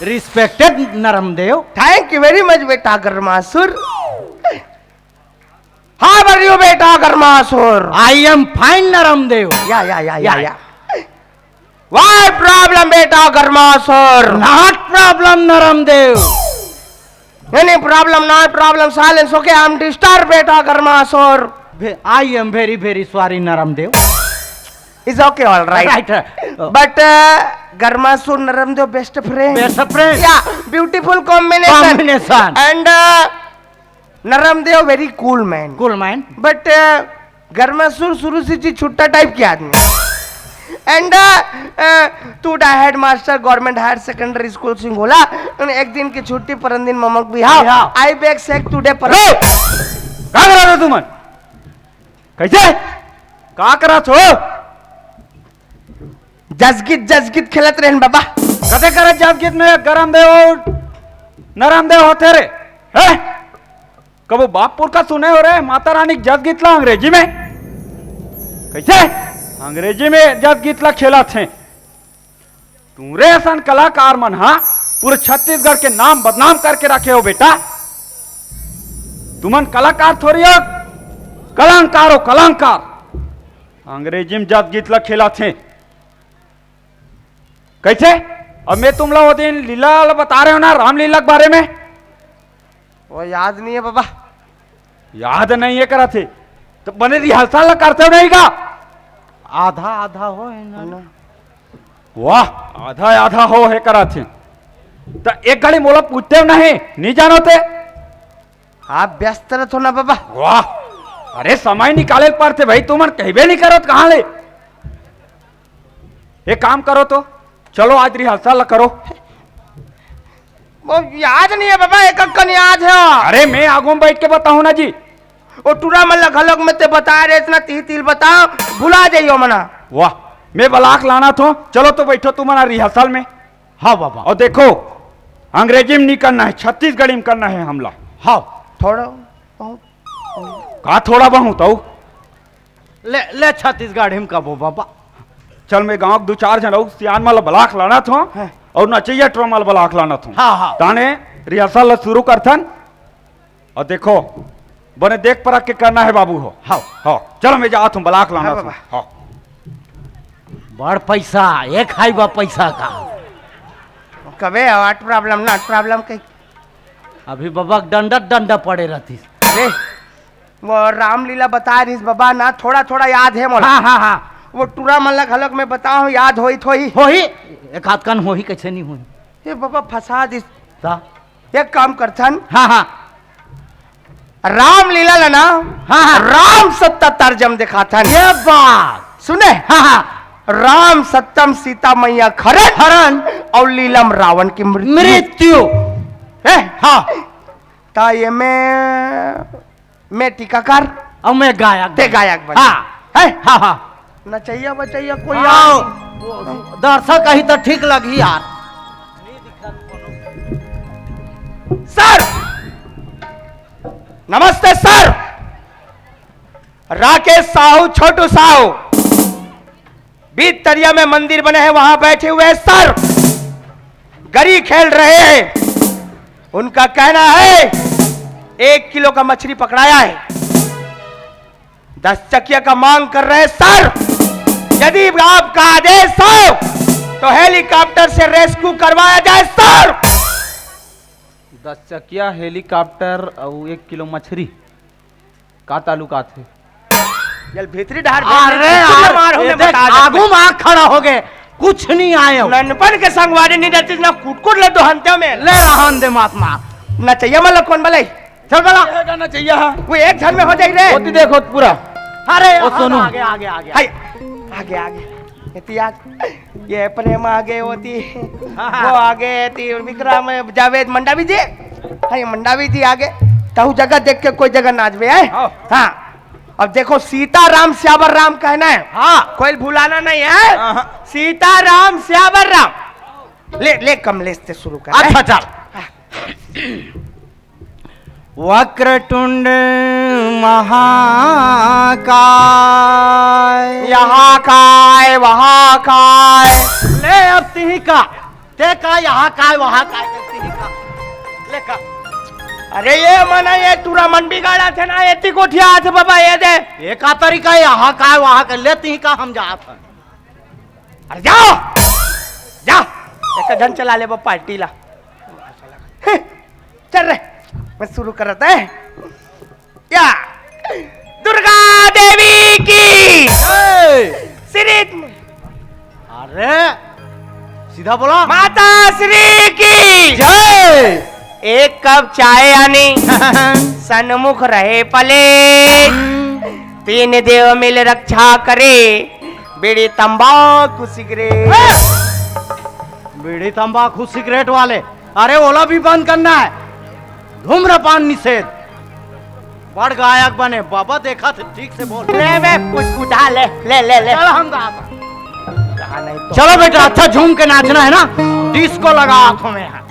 Respected नरम देव। Thank you very much बेटा गर्मासुर। How are you बेटा गर्मासुर? I am fine नरम देव। या या या या या। Why problem बेटा गर्मासुर? Not problem नरम देव। नहीं नहीं, problem not problem, silence, okay, I am disturb बेटा गर्मासुर। I am very very sorry नरम देव। Is okay, all right. Right. But गर्मासुर नरम देव best friend। Best friend। Yeah, beautiful combination। Combination। And नरम देव very cool man। Cool man। But गर्मासुर शुरू से जी छुट्टा type के आदमी। And तू डा headmaster government higher secondary school Singola, एक दिन की छुट्टी, परन दिन ममक बिहाव। I beg cheque today पर। का करा रहे तुमन? कैसे? का करा छो? जसगीत जसगीत खेलत रहन बाबा। कते करत जसगीत में गरम देव अउ नरम देव होथे रे? हैं? कभू बाप पुरखा सुने हो रे माता रानी के जसगीत ला अंग्रेजी में? कैसे अंग्रेजी में जसगीत ला खेलत हे? तुमरे असन कलाकार मन हा पूरे छत्तीसगढ़ के नाम बदनाम करके रखे हो बेटा। तुमन कलाकार थोड़ी हो, कलंकार हो, कलंकार। अंग्रेजी में जसगीत ला खेलत हे। कैसे? अब मैं तुमला वो दिन लीला ला बता रहे हो ना, रामलीला के बारे में। वो याद नहीं है बाबा। याद नहीं है करा थे तो बने rehearsal ला करते हो नहीं का? आधा आधा हो है ना। वाह, आधा आधा हो है करा थे। तो एक घड़ी मोला पूछते हो नहीं, नहीं जानो थे? आप व्यस्त रहत हो ना बाबा। वाह, अरे समय निकाले पड़थे भाई, तुमन कहबे नहीं करत कहाँ ले। एक काम करो तो, चलो आज rehearsal करो। वो याद नहीं है बाबा, एक अक्कन याद है। अरे मैं आगू में बैठ के बताऊं ना जी। वो टूरा मन ला घलोक में ते बता रहे इतना तिही तिल बताओ, भुला जाइयो मना। वाह, मैं बलाक लाना थो। चलो तो बैठो तुमन rehearsal में। हाँ बाबा। और देखो, अंग्रेजी में नहीं करना है, छत्तीसगढ़ी में करना है हमला। हाँ। थोड़ा बहुत। का थोड़ा बहुत अउ? ले, ले छत्तीसगढ़ी में कबो बाबा। चल मैं गांव के दू चार झन अउ सियान मन ला बलाक लाना थो। हाँ। और नचैया टूरा मन ला बलाक लाना थो। हाँ, हाँ। ताने rehearsal ला शुरू करथन। और देखो, बने देख परख के करना है बाबू हो। हाँ। हाँ, चलो मैं जात हूँ, बलाक लाना हाँ, था। बाबा। हाँ। बड़ पैसा, एक हाई बा पैसा का। कबे what problem, not problem के। अभी बाबा डंडा डंडा पड़े रहती। अरे, वो रामलीला बता रही बाबा ना, थोड़ा थोड़ा याद है मोला। हाँ, हाँ, हाँ। वो टूरा मन ला घलोक मैं बताऊँ, याद होई थोई। होही, एक आध कन होही, कैसे नहीं होही। ये बाबा फंसा दिस। का? एक काम करथन। हाँ, हाँ। रामलीला ला ना, हाँ, हाँ। राम सत्ता तर्जम दिखाथन। ये बात। सुने? हाँ, हाँ। राम सत्यम सीता मैया खरन। हरण। और लीलम रावण की मृत्यु। मृत्यु। है? हाँ। ता ये में मैं टीकाकार। अउ मैं गायक ते बन। गायक बन। हाँ। है? हाँ, हाँ। नचैया बचैया कोई आओ। यार। दर्शक अही तो ठीक लगही यार। सर! नमस्ते सर! राकेश साहू, छोटू साहू। बीच तरिया में मंदिर बने हैं, वहां बैठे हुए हैं सर, गरी खेल रहे हैं। उनका कहना है एक किलो का मछली पकड़ाया है, दस चकिया का मांग कर रहे हैं सर। यदि आपका आदेश हो तो हेलीकॉप्टर से रेस्क्यू करवाया जाए सर। दस चकिया हेलीकॉप्टर अउ एक किलो मछली। का ताल्लुकात हे? चल भीतरी डहार अरे यार, मार हूँ, ये मैं देख, बता देता आगू हूँ। में आग खड़ा हो गए, कुछ नहीं आए हो। ननपन के संगवारी नहीं रहती ना, कुटकुट ले दो हंते में। ले रहन दे महात्मा। नचैया मन ला कोन बलाई? चल बला। ये गाना चाहिए, हाँ। वो एक झन में हो जाई रे। होती देखो पूरा। अरे, ओ हाँ, सोनू। आगे, आगे, आगे। हाय, आगे, आगे। इतिहास। ये प्रेम आगे होती, हाँ, हाँ। वो आगे थी, विक्रम, जावेद, मंडावी जी। हाँ, ये मंडावी जी आगे। तहु जगह देख के कोई जगह नाचबे, हैं? हाँ। हाँ। अब देखो, सीताराम स्यावर राम कहना है। हाँ। कोई भुलाना नहीं है। हाँ। सीताराम स्यावर राम। ले, ले कमलेश से शुरू कर। अच्छा, चल। वक्रतुंड महाकाय। यहाँ काय, वहाँ काय। ले अब तिही का। ते का यहाँ काय, वहाँ काय, ते तिही का। ले का। अरे ये मना, ये टूरा मन बिगाड़ा थे ना, एती गोठिया थे बाबा, ये दे। ये का तरीका, यहाँ काय, वहाँ काय, ले तिही का, हम जात हन। अरे जाओ, जा, एक जन चला ले वो पार्टी ला। चल रे, मैं शुरू करत है। या दुर्गा देवी की। ए! श्री अरे, सीधा बोला। माता श्री की। जय। एक कप चाय आनी, सन्मुख रहे पले। तीन देव मिल रक्षा करे, बीड़ी तंबाकू सिगरेट। बीड़ी तंबाकू सिगरेट वाले, अरे ओला भी बंद करना है। धूम्रपान निषेध। बड़ गायक बने बाबा, देखा थे, ठीक से बोल। ले बे, कुछ उठा ले, ले, ले, ले। चल हम गात। कहा नहीं तो। चलो बेटा, अच्छा झूम के नाचना है ना, डिस्को लगा हाथों में।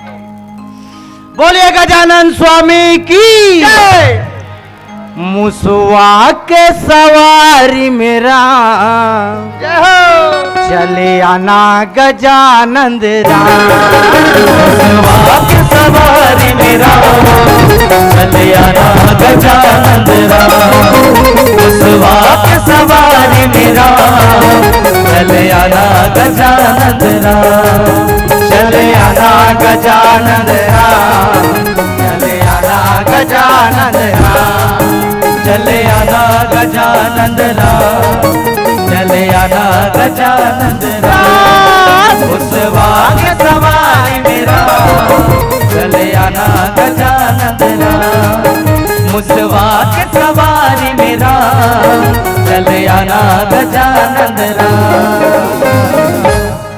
बोलिए गजानन स्वामी की। जय। मुसवा के सवारी मेरा जय हो। चले आना गजानंद राम। मुसवा के सवारी मेरा चले आना गजानंद राम। मुसवा के सवारी मेरा चले आना गजानंद राम। चले आना गजानंद राम। चले आना गजानंद राम। चले आना गजानंद राम। चले आना गजानंद राम। मुसवा के सवारी मेरा चले आना गजानंद राम। मुसवा के सवारी मेरा चले आना गजानंद राम।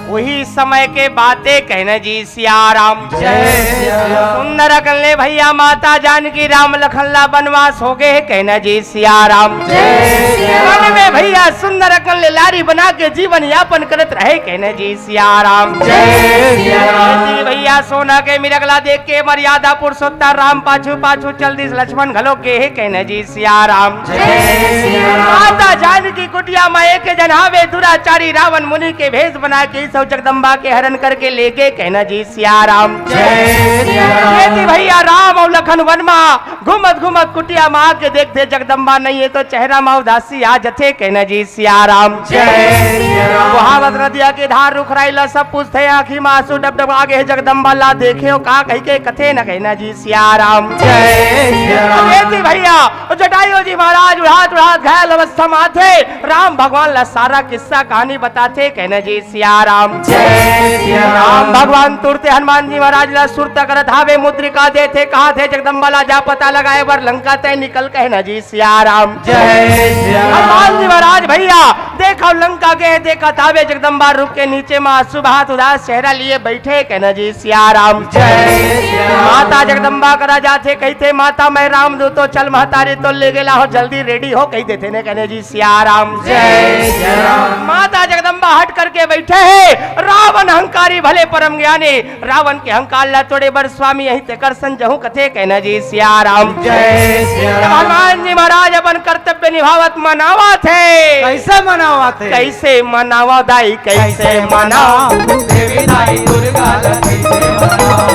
वही समय के बातें कहना जी सिया राम। जय सिया राम। सुंदर अकन ले भैया, माता जानकी राम लखन ला बनवास हो गए, कहना जी सिया राम। जय सिया राम। वन में भैया सुंदर अकन ले लारी बना के जीवन यापन करत रहे, कहना जी सिया राम। जय सिया राम। ये जी भैया सोना के मिरगला देख के मर्यादा पुरुषोत्तम राम पाछू पाछू चल दिस, लक्ष्मण घलो के हे, कहना जी सिया राम। जय सिया राम। माता जानकी कुटिया में एक जन हावे दुराचारी रावण मुनि के भेष बना के सब जगदम्बा के हरण करके लेगे, कहना जी सिया राम। जय सिया राम। ये जी भैया राम अउ लखन वन मा घूमत घूमत कुटिया मा आके देखथे जगदम्बा नहीं है तो चेहरा मा उदासी आ जथे, कहना जी सिया राम। जय सिया राम। बोहावत नदिया के धार रुखराई ला सब पूछथे, आँखी मा आंसू डब डब आगे हे जगदम्बा ला देखे हो का कही के कथे न, कहना जी सिया राम। जय सिया राम। ये जी भैया, जटायु जी महाराज उड़ात उड़ात घायल अवस्था मा आथे, राम भगवान ला सारा किस्सा कहानी बताथे, कहना जी सिया राम। जय सिया राम। राम भगवान तुरते हनुमान जी महाराज ला सुरता करत हावे, मुद्रिका देथे, कहाथे जगदम्बा ला जा पता लगाए बर लंका तय निकल, कहना जी सिया राम। जय सिया राम। हनुमान जी महाराज भैया देखो लंका के देखत हावे जगदम्बा रुख के नीचे मा आंसू बहात उदास चेहरा लिए बैठे, कहना जी सिया राम। जय सिया राम। माता जगदम्बा करा जाथे, कहिथे, "माता मैं राम दूतो, चल महतारी तो ले गेला हो, जल्दी रेडी हो," कहि देथे ने, कहने जी सिया राम। जय सिया राम। माता जगदम्बा हट करके बैठे हे, रावण अहंकारी भले परम ज्ञानी, रावण के अहंकार ला तोड़े बर स्वामी यहीं ते कर संजहू कथे, कहना जी सिया राम। जय सिया राम। हनुमान जी महाराज अपन कर्तव्य निभावत मनावत हे। कैसे मनावत हे? कैसे मनावा दाई, कैसे मनावा? देवी दाई दुर्गा ला कैसे मनावा?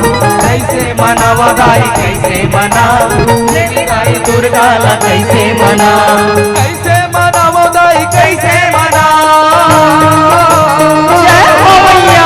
कैसे मनावा दाई, कैसे मनावा? देवी दाई दुर्गा ला कैसे मनावा? कैसे मनावा दाई, कैसे मनावा? जय हो मैया।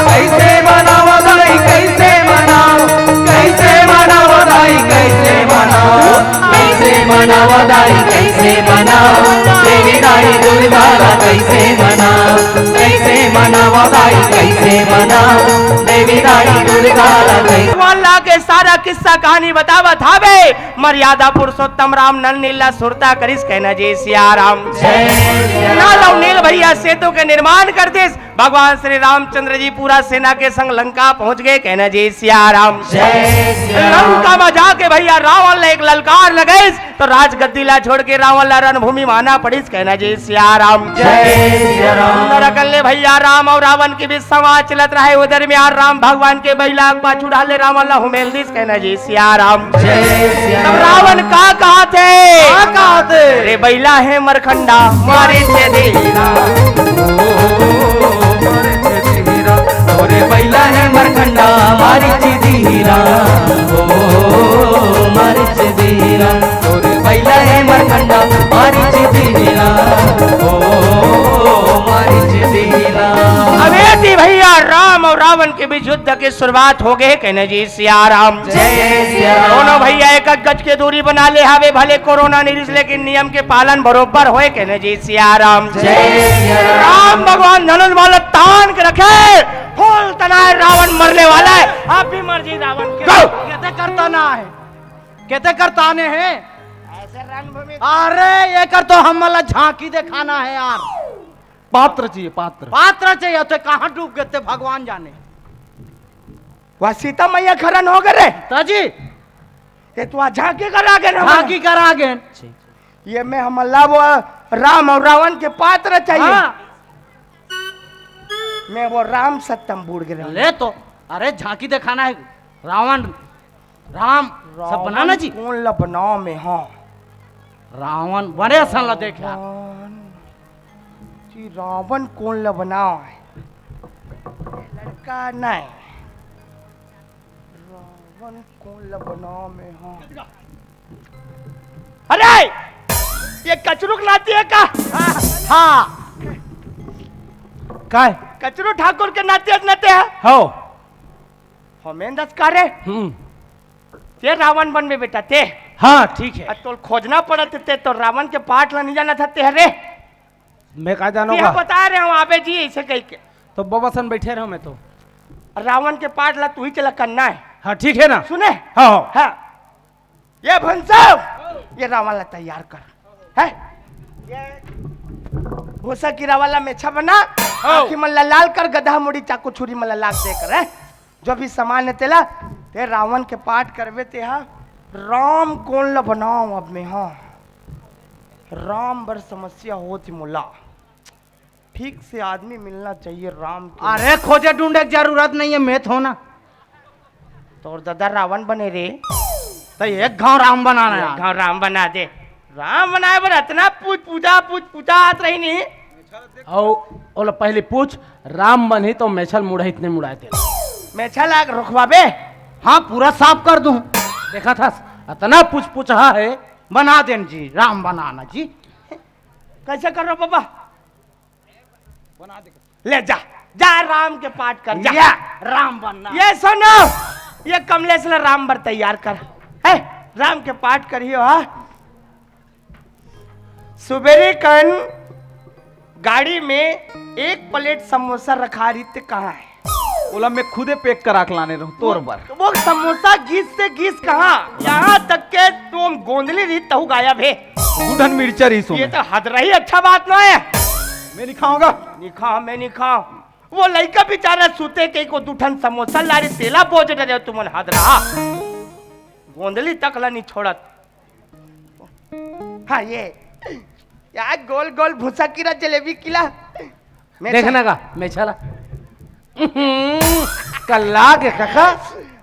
कैसे मनावा दाई, कैसे मनावा? कैसे मनावा दाई, कैसे मनावा? कैसे मनावा दाई, कैसे मनावा? देवी दाई दुर्गा ला कैसे मनावा? कैसे मनावा दाई, कैसे मनावा? देवी दाई दुर्गा ला कैसे भगवान ला के सारा किस्सा कहानी बतावत हावे। मर्यादा पुरुषोत्तम राम नल नील ला सुरता करिस, कहना जी सिया राम। जय सिया राम। नल अउ नील भैया सेतु के निर्माण कर दिस। भगवान श्री रामचंद्र जी पूरा सेना के संग लंका पहुंच गए। कहना जी सिया राम। जय सिया राम। लंका में जाके भैया रावण ला एक ललकार लगइस, तो राजगद्दी ला छोड़ के रावण ला रणभूमि में आना पड़िस। कहना जी सिया राम। जय सिया राम। नरकन ले भैया राम अउ रावण के बीच संवाद चलत रहे। उधर में यार राम भगवान के बइला के पाछू डाले रावण ला हुमेल दिस। कहना जी सिया राम। जय सिया तब राम। रावण का कहा थे? का कहा थे? रे बइला हे मरखंडा, मारी छे दीना। ओ, मारी छे दीना। ओ रे बइला हे मरखंडा, मारी छे दीना। ओ, मारी छे दीना। ओ रे बइला हे मरखंडा, मारी छे दीना। ओ, मारी छे दीना। अबे जी भैया, राम अउ रावण के बीच युद्ध के शुरुआत हो गए। कहना जी सिया राम। जय सिया राम। दोनों भैया एक एक गज के दूरी बना ले हावे, भले कोरोना नहीं रिस, लेकिन नियम के पालन बरोबर होए। कहना जी सिया राम। जय सिया राम। राम भगवान धनुष बाण तान के रखे, फूल तनाए रावण मरने वाला है। आप भी मर जी रावण के। गौ। केते करता ना है, केते करता ने है। ऐसे रणभूमि अरे, एकर तो हमला झांकी देखाना है यार। पात्र चाहिए, पात्र। पात्र चाहिए, तो कहाँ डूब गए थे, भगवान जाने। वह सीता मैया खरन हो गए रे। ताजी। ये तो झांकी करा गए ना। झांकी करा गए। ये में हमला वो राम अउ रावण के पात्र चाहिए। हाँ। में वो राम सत्यम बूड़ गए। ले तो, अरे झांकी देखाना है, रावण राम, सब रावण बनाना जी। कौन ला बनाओ में, हाँ। रावण बड़े असन ला देख यार। रावण जी, रावण कौन ला बनाओ है? लड़का नहीं। रावण कौन ला बनाओ में, हाँ। अरे, ये कचरू के नाती है का? हाँ। काय? कचरू ठाकुर के नाती है, नाती है। हो। हमें दस का रे? हम्म। ते रावण बनबे बेटा, ते। हाँ, ठीक है। आ, तोल खोजना पड़त, ते तो रावण के पाठ ला नहीं जाना था, ते हरे। मैं का जानो ते का? बता रहे हो, आबे जी, ऐसे कही के। तो बाबा सन बैठे रहो, मैं तो। रावण के पाठ ला तू ही चला करना है। हाँ, ठीक है ना? सुने? हाँ, हाँ। हाँ। ये भंसो, ये रावण ला तैयार कर। है? ये भूसा कीरा वाला मेछा बना, हाँ। आँखी मन ला लाल कर, गधा मुड़ी चाकू छुरी मन ला लाग दे कर, है? जो भी सामान है तेला, ते रावण के पाठ करबे ते हा, राम कौन ला बनाओ अब में, हाँ। राम बर समस्या होत ही मोला। ठीक से आदमी मिलना चाहिए राम के। अरे खोजे ढूंढे के जरूरत नहीं है, मैं थो ना। तोर दादा रावण बने रे। तो एक घाव राम बनाना एक यार। घाव राम बना दे। राम बनाए बर अतना पूछ पूछा, पूछ पूछा आत रही नहीं। अउ ओला पहले पूछ, राम बनही तो मेछल मुड़ही इतने मुड़ाए तेला। मेछल आग रुखवाबे? हाँ, पूरा साफ कर दूं। देखा था, अतना पूछ पूछा है। बना देन जी, राम बनाना जी। कैसे करो बाबा? बना दे। ले जा, जा राम के पाठ कर, जा। या, राम बनना। ये सुनो, ये कमलेश ला राम बर तैयार कर। है, राम के पाठ करियो, हाँ। सुबेरे कन गाड़ी में एक प्लेट समोसा रखा रही, ते कहाँ है? ओला मैं खुदे पैक करा के लाने रहूं तोर बर। वो समोसा घिस ते घिस कहाँ, यहाँ तक के तुम गोंदली रही तहु गायब है। दू ठन मिर्चा रही ये सोमे। तो हद रही, अच्छा बात ना है। मैं नहीं खाऊंगा। नहीं खा, मैं नहीं खा। वो लइका बेचारा सुते के को दू ठन समोसा ला रही, तेला बोझ डरे तुमन हद रहा। गोंदली तक ला नहीं छोड़त। हाँ, ये। यार, गोल गोल भूसा कीरा, जलेबी कीरा। मेछा। देखना का, मेछा ला। कल्ला के कका।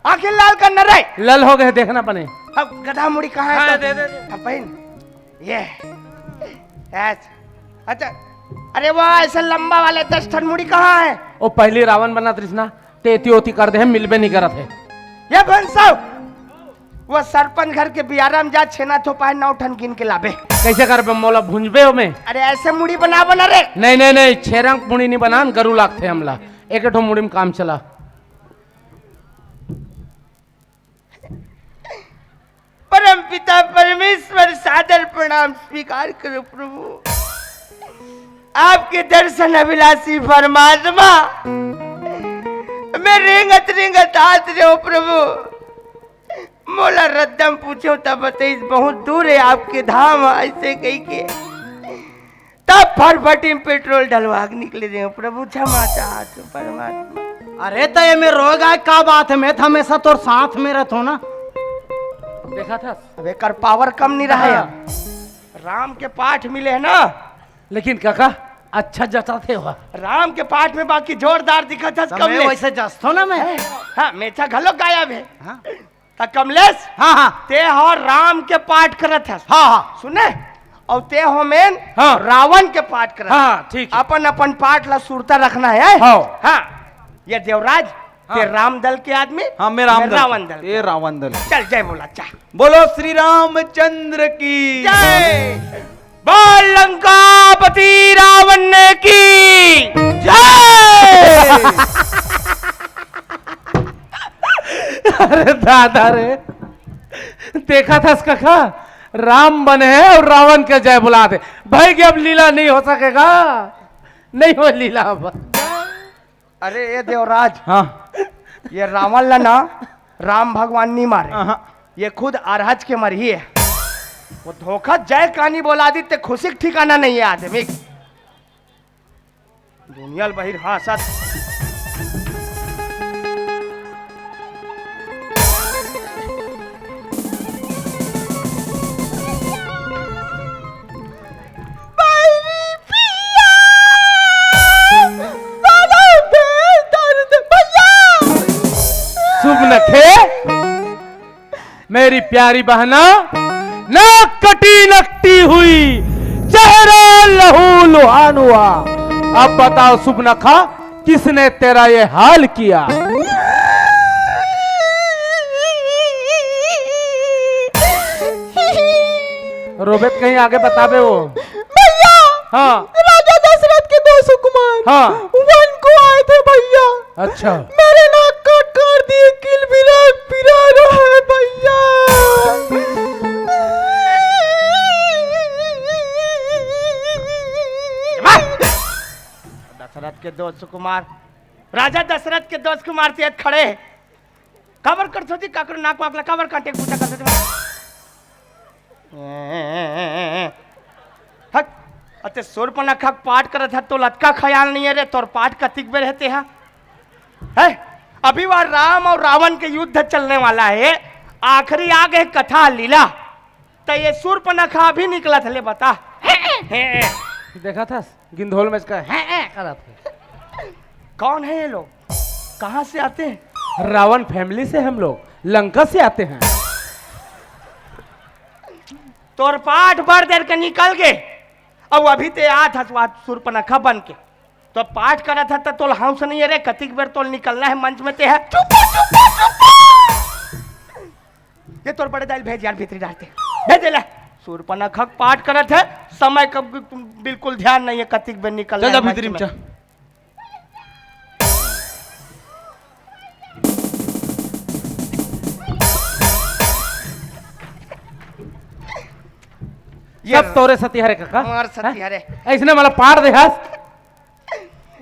आंखें लाल कर न रे। लल हो गए, देखना पने। अब गधा मुड़ी कहाँ है हाँ, तो? दे, दे, दे। अब पहन। ये। ऐस। अच्छा। अरे वाह, ऐसा लंबा वाला दस ठन मुड़ी कहाँ है? ओ, पहली रावण बनत रहिस ना, ते एती ओती कर दे हे, मिलबे नहीं करत है। ये भंसो, वो सरपंच घर के बियारा में जा, छेना थोपाए नौ ठन गिन के लाबे। कैसे करबे, मोला भूंजबे ओमे? अरे ऐसे मुड़ी बना बना रे। नहीं, नहीं, नहीं, छेरंग मुड़ी नहीं बनान, गरु लागथे हमला। एक ठो मुड़ी में काम चला। परम पिता परमेश्वर, सादर प्रणाम स्वीकार करो प्रभु। आपके दर्शन अभिलाषी परमात्मा, मैं रेंगत रेंगत आत रहो प्रभु। मोला रद्दम पूछो तब बतईस, बहुत दूर है आपके धाम, ऐसे कही के। तब फरफटी में पेट्रोल डलवा के निकले दे, प्रभु क्षमा चाहत हो परमात्मा। अरे त एमे रोए गाय का बात है, मैं तो हमेशा तोर साथ में रहत हो ना। देखा था? अब एकर पावर कम नहीं रहा है। हाँ। राम के पाठ मिले है ना। लेकिन काका, अच्छा जचा थे वह। राम के पाठ में बाकी जोरदार दिखत हस कमलेश। वैसे जचथो ना मैं। हैं? हाँ, मेछा घलो गायब है। हाँ। त कमलेश, हाँ, हाँ। ते हो राम के पाठ करत हस। हाँ, हाँ। सुने? और ते हो मेन हाँ। रावण के पाठ करत। हाँ, ठीक है। अपन अपन पाठ ला सुरता रखना है। हाँ। हाँ। ये देवराज, हाँ। ते राम दल के आदमी, हाँ, मैं राम मैं दल रावण के। दल ये के। रावण दल। चल, जय बोला, चाह। बोलो श्री रामचंद्र की। जय। बोल लंकापति रावण की जय। अरे दादा रे, देखा था इसका का? राम बने है और रावण के जय बुला दे। भाई कि अब लीला नहीं हो सकेगा, नहीं हो लीला अब। अरे ये देवराज, हाँ। ये रावण ला ना राम भगवान नहीं मारे। हाँ। ये खुद अरहज के मरही है। वो धोखा जय कानी बोला दी ते खुशी के ठिकाना नहीं है आदमी। दुनिया ल बहिर हाँसत। शुभ नखे, मेरी प्यारी बहना, नाक कटी नकटी हुई, चेहरा लहू लुहान हुआ। अब बताओ सुबनखा, किसने तेरा ये हाल किया? रोबे त कहीं आगे बताबे वो। भैया, हाँ। राजा दशरथ के दो सुकुमार हाँ। वन को आए थे भैया। अच्छा। मेरे नाक काट कर दिए, किल बिला पिरा रहा है भैया। दशरथ के दो सुकुमार, राजा दशरथ के दो सुकुमार ते खड़े। काबर करथो जी, काकरो नाक वाक ला काबर काटे के बूता करथो जी? हट, अते सूर्पनखा के पाठ करत ह, तो लतका ख्याल नहीं है रे, तोर पाठ कतिक बेर हेते ह? है? अभी वह राम और रावण के युद्ध चलने वाला है, आखिरी आ गए कथा लीला, तो ये सूर्पनखा अभी निकलत हले, बता। देखा था? गिंधोल में इसका हैं, हैं करत है। कौन है ये लोग? कहाँ से आते हैं? रावण फैमिली से हम लोग, लंका से आते हैं। तोर पाठ भर देर के निकल गए, अब अभी ते आत हस वात सूर्पनखा बन के। तो पाठ करत है तो तोल हौस नहीं है रे, कतिक बेर तोल निकलना है मंच में ते है। चुप, चुप, चुप। ये तोर बड़े दाई ल भेज यार, भीतरी डालते। भेज दे ले। सूर्पनखा के पाठ करत है, समय का भी तुम बिल्कुल ध्यान नहीं है, कतिक बेर निकल चल रहा जा है भीतरी में मंच चल। ये सब तोरे सती हरे काका। हमार सती हैं? हरे। ऐसने मला पाड़ दे हस।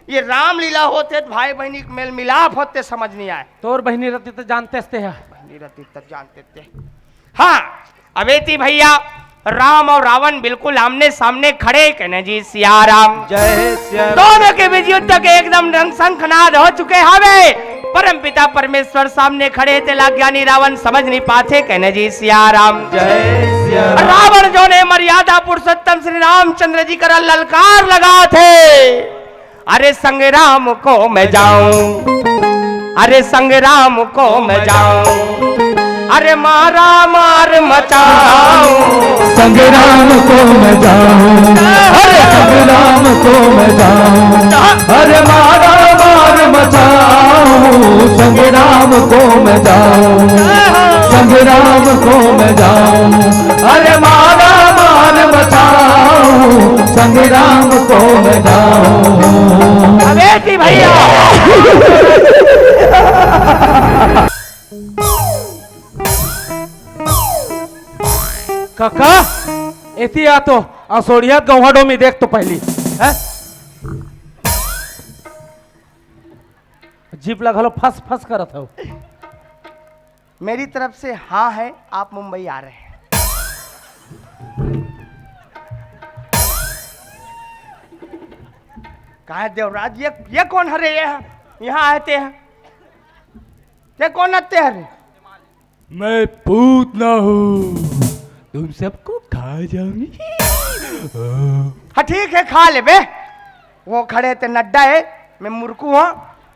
ये रामलीला होते त भाई बहनी के मेल मिलाप होते, समझ नहीं आए। तोर बहनी रहती तो जानते हस्ते है। बहनी रहती तो जानते थे। हाँ, अबे ती भैया, राम और रावण बिल्कुल आमने सामने खड़े, कहने जी सिया राम। जय सिया राम। दोनों के बीच युद्ध के एकदम रंग शंखनाद हो चुके हवे। परम पिता परमेश्वर सामने खड़े, तेला ज्ञानी रावण समझ नहीं पाते, कहने जी सिया राम। जय सिया राम। रावण जो ने मर्यादा पुरुषोत्तम श्री रामचंद्र जी करा ललकार लगा थे। अरे संग्राम को मैं जाऊं, अरे संग्राम को मैं जाऊं, अरे मारा मार मचाऊं। संग्राम को मैं जाऊं, अरे संग्राम को मैं जाऊं, अरे मारा मार मचाऊं। संग्राम को मैं जाऊं, संग्राम को मैं जाऊं, अरे मारा मार मचाऊं। संग्राम को मैं जाऊं। अबे जी भैया। काका, एती आ तो असोड़िया गौहा डोमी देख तो पहली, हैं? जीप ला घलो फस फस करत हव। मेरी तरफ से हाँ है, आप मुंबई आ रहे हैं। काय देवराज, ये, ये कोन हरे ये? यहाँ आए ते हैं। ते कोन आते हरे? मैं पूतना हूँ, तुम सबको खा जाऊंगी। हाँ, ठीक है, खा ले बे। वो खड़े ते नड्डा है, मैं मुरकू हूँ,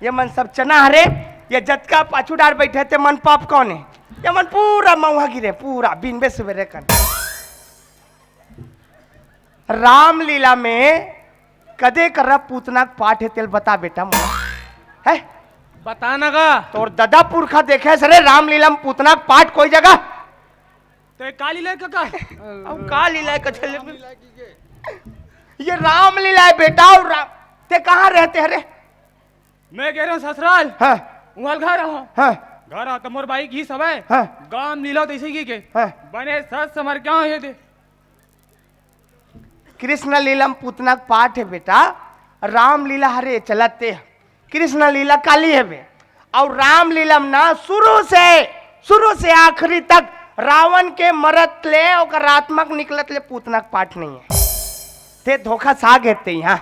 ये मन सब चना हरे, ये जतका पाछू डार बैठे ते मन पॉपकॉर्न है, ये मन पूरा मऊहा गिरे, पूरा बिनबे सुबेरे कन। रामलीला में कदे करा पूतना के पाठ हे, तेल बता बेटा मोला। है? बता ना गा। तोर ददा पुरखा देखे हस रे रामलीला में पूतना के पाठ कोई जगह? ते काली ले का? अब काली ले का चले? ये रामलीला है बेटा, और राम, ते कहाँ रहते हरे? मैं कह रहा हूँ ससुराल। हाँ। वहाँ घर रहा। हाँ। घर रहा तो मोर बाई की सब है। हाँ। गाम लीला तो इसी की के। हाँ। बने सस समर क्या है दे? कृष्ण लीला में पूतना के पाठ है बेटा, रामलीला हरे चलते। कृष्ण लीला काली है बे। और रामलीला में ना शुरू से, शुरू से आखिरी तक रावण के मरत ले ओकर आत्मा के निकलत ले पूतना के पाठ नहीं है। ते धोखा सा घेते यहाँ।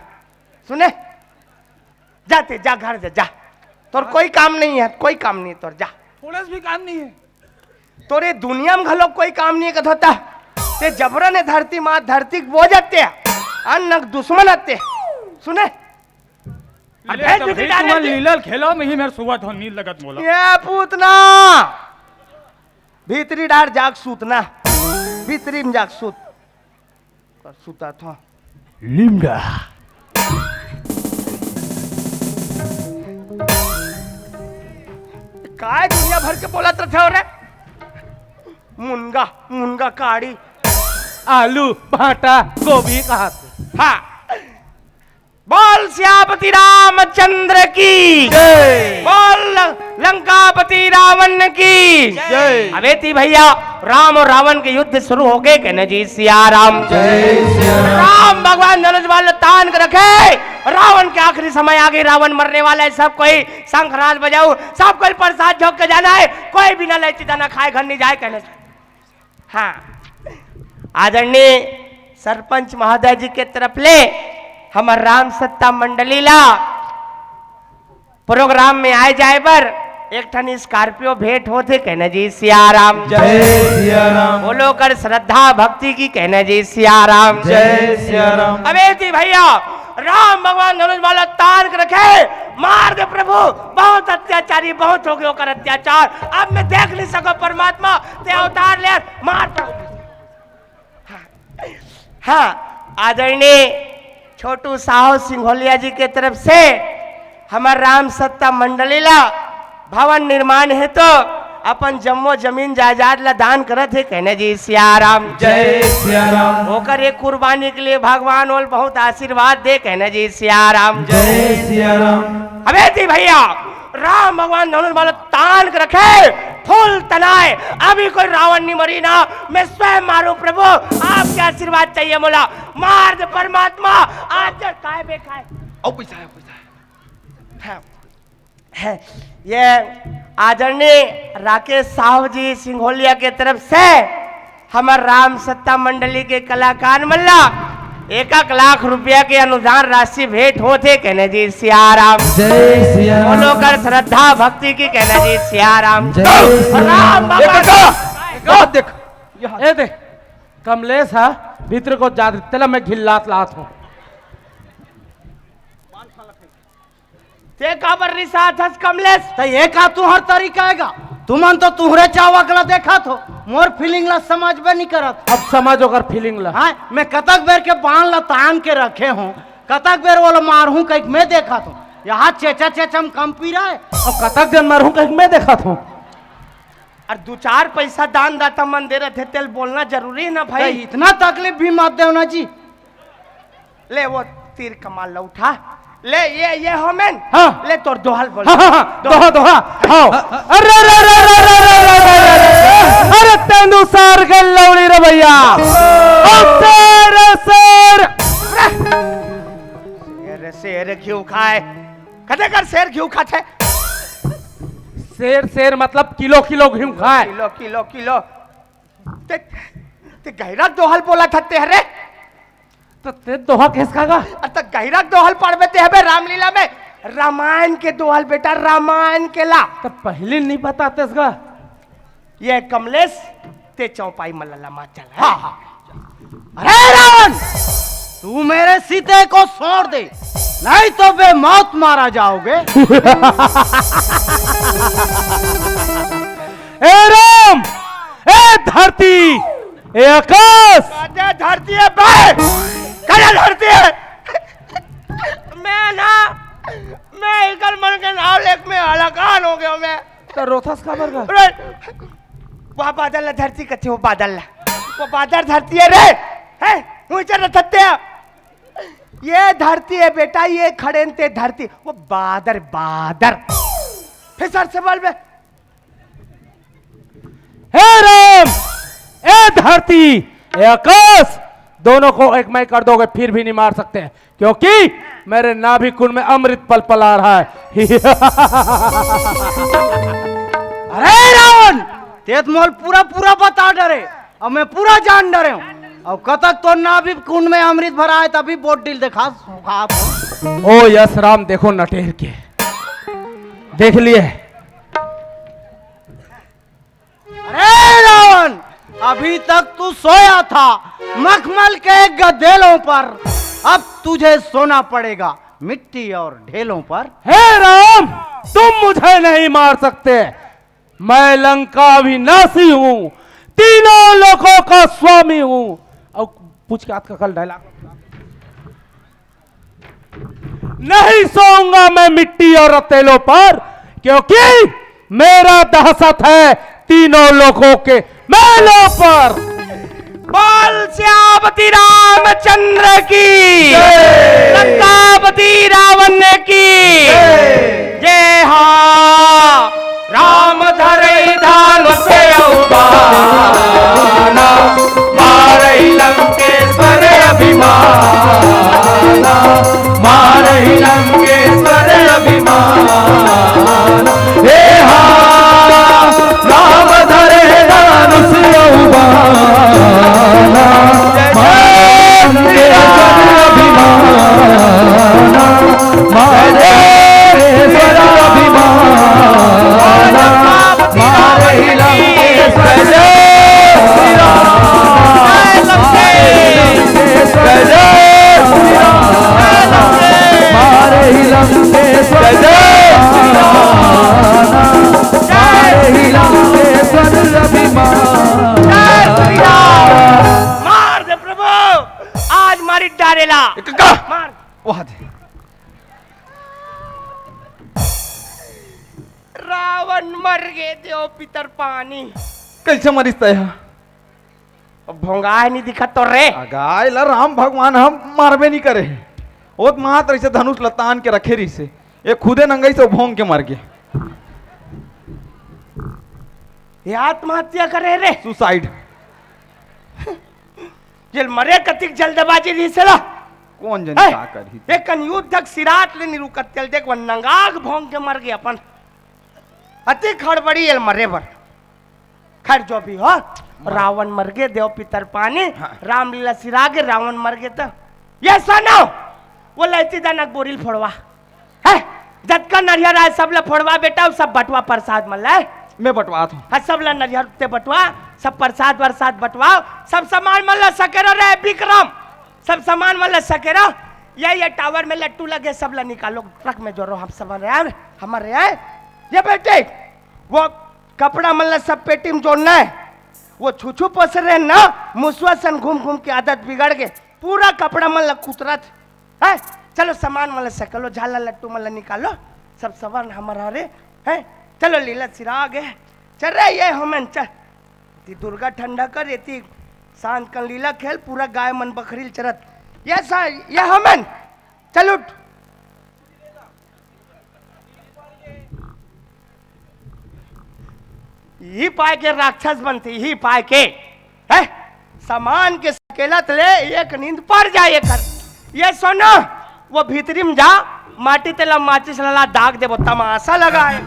सुने? जा ते, जा घर जा, जा। तोर कोई काम नहीं है, कोई काम नहीं तोर, जा। थोड़ा सा भी काम नहीं है। तोरे दुनिया में घलो कोई काम नहीं है कथोता। ते जबरन है धरती माँ, धरती के बोझ आते, अन्न के दुश्मन आते। सुने? अरे ले भेज तो भीतरी भीतरी डाल तुमन दे। लीलल खेलो में ही मेरे सुबह धो नींद लगत मोला। ये पूतना। भीतरी डार जाग सूतना। भीतरी में जाग सूत। कर सुता था। लिमडा। काय दुनिया भर के बोलत रथे हो रे? मुनगा, मुनगा काड़ी। आलू, भाटा, गोभी कहा थे? हाँ। बोल सियापति रामचंद्र की। जय। बोल लंकापति रावण की। जय। अबे ती भैया, राम और रावण के युद्ध शुरू हो गए, कहना जी सिया राम। जय सिया राम। राम भगवान धनुष बाण तान के रखे, रावण के आखिरी समय आ गई, रावण मरने वाला है। सब कोई शंखनाद बजाओ, सब कोई प्रसाद झोंक के जाना है, कोई बिना ले चिता ना खाए घर नहीं जाए, कहना जी। हाँ, आदरणीय सरपंच महोदय जी के तरफ ले हमर राम सत्ता मंडली ला प्रोग्राम में आए जाए बर एक ठन स्कॉर्पियो भेंट होथे, कहना जी सिया राम। जय सिया राम। बोलो कर श्रद्धा भक्ति की, कहना जी सिया राम। जय सिया राम। अबे जी भैया, राम भगवान धनुष बाण तान के रखे, मार दे प्रभु, बहुत अत्याचारी, बहुत हो गयो कर अत्याचार, अब मैं देख नहीं सको परमात्मा, ते अवतार ले, मार प्रभु। हाँ, आदरणीय छोटू साहू सिंघोलिया जी के तरफ से हमर राम सत्ता मंडली ला भवन निर्माण हेतु अपन जम्मो जमीन जायदाद ला दान करत हे, कहना जी सिया राम। जय सिया राम। ओकर एक कुर्बानी के लिए भगवान ओल बहुत आशीर्वाद दे, कहना जी सिया राम। जय सिया राम। अबे जी भैया, राम भगवान धनुष बाण तान के रखे, फूल तनाए, अभी कोई रावण नहीं मरी ना, मैं स्वयं मारूं प्रभु, आपके आशीर्वाद चाहिए मोला, मार दे परमात्मा, आज काय बे काय। ओ पैसा है, पैसा है। हाँ। है, ये आदरणीय राकेश साहू जी सिंघोलिया के तरफ से हमर राम सत्ता मंडली के कलाकार मन ला एक एक लाख रुपया के अनुदान राशि भेंट होथे, कहना जी सिया राम। जय सिया राम। बोलो कर श्रद्धा भक्ति की, कहना जी सिया राम। जय सिया राम। राम बाबा। एक, एक, एक, देख, ए दे, कमलेश हा भीतर को जा, तेला मैं घिल्लात लात हूँ। ते काबर रिसात हस कमलेश? त ये का तुहर तरीका आएगा? तुमन तो तुहरे चावक ला देखत हो, मोर फीलिंग ला समझबे नहीं करत। अब समझ ओकर फीलिंग ला। हाँ, मैं कतक बेर के बाण ला तान के रखे हूँ, कतक बेर वो ला मारहूँ कहिके मैं देखत हूँ। यहाँ चेचा चेचा में कम पी रहा है। अब कतक जन मारहूँ कहिके मैं देखत हूँ। और दो चार पैसा दान दाता मन दे रहे थे, तेल बोलना जरूरी है ना भाई? त इतना तकलीफ भी मत देव ना जी। ले वो तीर कमान ला उठा। ले ये, ये होमेन। हाँ। ले तोर दोहल बोल। हाँ, हाँ, हाँ। दोहा, दोहा। हाँ। अरे, अरे, अरे, तेंदू सार के लौड़ी रे भैया। ओ शेर, शेर। शेर, शेर घिउ खाए। कदे कर शेर घिउ खाथे? शेर, शेर मतलब किलो, किलो घिउ खाए। Kilo, kilo, kilo. ते, ते गैरा दोहल बोला था ते हरे? त ते दोहा कहेस का गा? अरे त गहिरा के दोहा ल पढ़बे ते हबे रामलीला में। रामायण के दोहा ल बेटा, रामायण के ला। त पहिली नहीं बतातेस गा? ये कमलेश, ते चौपाई मल्ला लमा चल, हाँ? हाँ, हाँ। अरे रावण, तू मेरे सीते को छोड़ दे, नहीं तो बेमौत मारा जाओगे। ए राम, ए धरती, ए आकाश। अरे धरती है बे, करे धरती है। मैं ना, मैं इकर मन के नाव लेके मैं हलाकान हो गया मैं। त रोथस काबर गा? अरे, वो बादर ला धरती कथे, वो बादर ला, वो बादर धरती है रे, हैं? ऊंचा रथत्या, ये धरती है बेटा, ये खड़े ते धरती, वो बादर, बादर। फिर सर से बोल बे। हे राम, ए धरती, ए आकाश, दोनों को एक मय कर दोगे, फिर भी नहीं मार सकते, क्योंकि मेरे नाभि कुंड में अमृत पल पला रहा है। अरे रावण, ते तो मोल पूरा पूरा बता डरे, अब मैं पूरा जान डरे हूँ। अब कतक तो नाभि कुंड में अमृत भरा है, तभी बोतल दिखा, सुखा। ओ यश राम, देखो नटेर के, देख लिए। अरे रावण, अभी तक तू सोया था मखमल के गदेलों पर, अब तुझे सोना पड़ेगा मिट्टी और ढेलों पर। हे राम, तुम मुझे नहीं मार सकते, मैं लंका अविनाशी हूँ, तीनों लोकों का स्वामी हूँ। और पूछ के आज का कल डायलॉग। नहीं सोऊंगा मैं मिट्टी और रतेलों पर, क्योंकि मेरा दहशत है तीनों लोकों के मेलों पर। बोल सियापति रामचंद्र की, जय। लंकापति रावण की जय। जय हा। राम धरे धनुष बाणा, मारहि लंकेश्वर अभिमाना, मारहि लंकेश्वर अभिमाना। हे हा, राम धरे धनुष बाणा, मारहि लंकेश्वर अभिमाना, मारहि लंकेश्वर, मारहि लंकेश्वर, मारहि लंकेश्वर अभिमाना। मार दे प्रभु, आज मारी डारेला। एक का? मार। वाह दे। रावण मर गे देव पितर पानी। कैसे मरिस तय हा? अब भोंगाय नहीं दिखत तो रे। अगा, एला राम भगवान ह मारबे नहीं करे। ओत मात रहिसे धनुष ल तान के रखे रहिसे। ये खुदे नंगई से भोंग के मर गे। ये आत्महत्या करे रे। सुसाइड। जेल मरे कतिक जल्दबाजी रहिसे ला। कौन जन हैं? का करही? एक कन युद्ध तक सिरात ले नहीं रुकत तेल देख, वो नंगाग भोंग के मर गे अपन। अति खड़बड़ी एल मरे बर। खैर, जो भी हो, रावण मर गे, देव पितर पानी, हाँ। रामलीला सिरा गे, रावण मर गे त ये सुनो, वो लैती दाना के बोरी ल फोड़वा। हैं? जतका नरियर आय, सब ल फोड़वा बेटा, अउ सब बंटवा प्रसाद मन ल। मैं बंटवात हूँ। हाँ, सब ल नरियर ते बंटवा, सब प्रसाद वरसाद बंटवाओ, सब सामान मन ल सकेरा रे विक्रम, सब सामान मन ल सकेरा। ये, ये टावर में लट्टू लगे, सब ल निकालो, ट्रक में जोरो, हम सब रहे हैं, हमर रहे हैं। ये बेटे, वो कपड़ा मन ल सब पेटी में जोड़ना है। वो छुछू पोसे रहे ना, मुसवा सन घूम घूम के आदत बिगड़ गे, पूरा कपड़ा मन ल कुतरत है। चलो सामान मन ल सकेलो, झाला लट्टू मन ल निकालो, सब सवरन हमर हरे हैं। चलो लीला सिरा गे, चल रे ये हमन चल। एती दुर्गा ठंडा कर, एती सांझ कन लीला खेल, पूरा गाय मन बखरी ल चरत। ये सा, ये हमन, चल उठ। इही पाय के राक्षस बनथे, इही पाय के। हैं? सामान के सकेलत ले एक नींद पर जाय एकर। ये सुनो, वो भीतरी में जा, माटी तेला माचिस ला दाग देबो, तमाशा लगाए।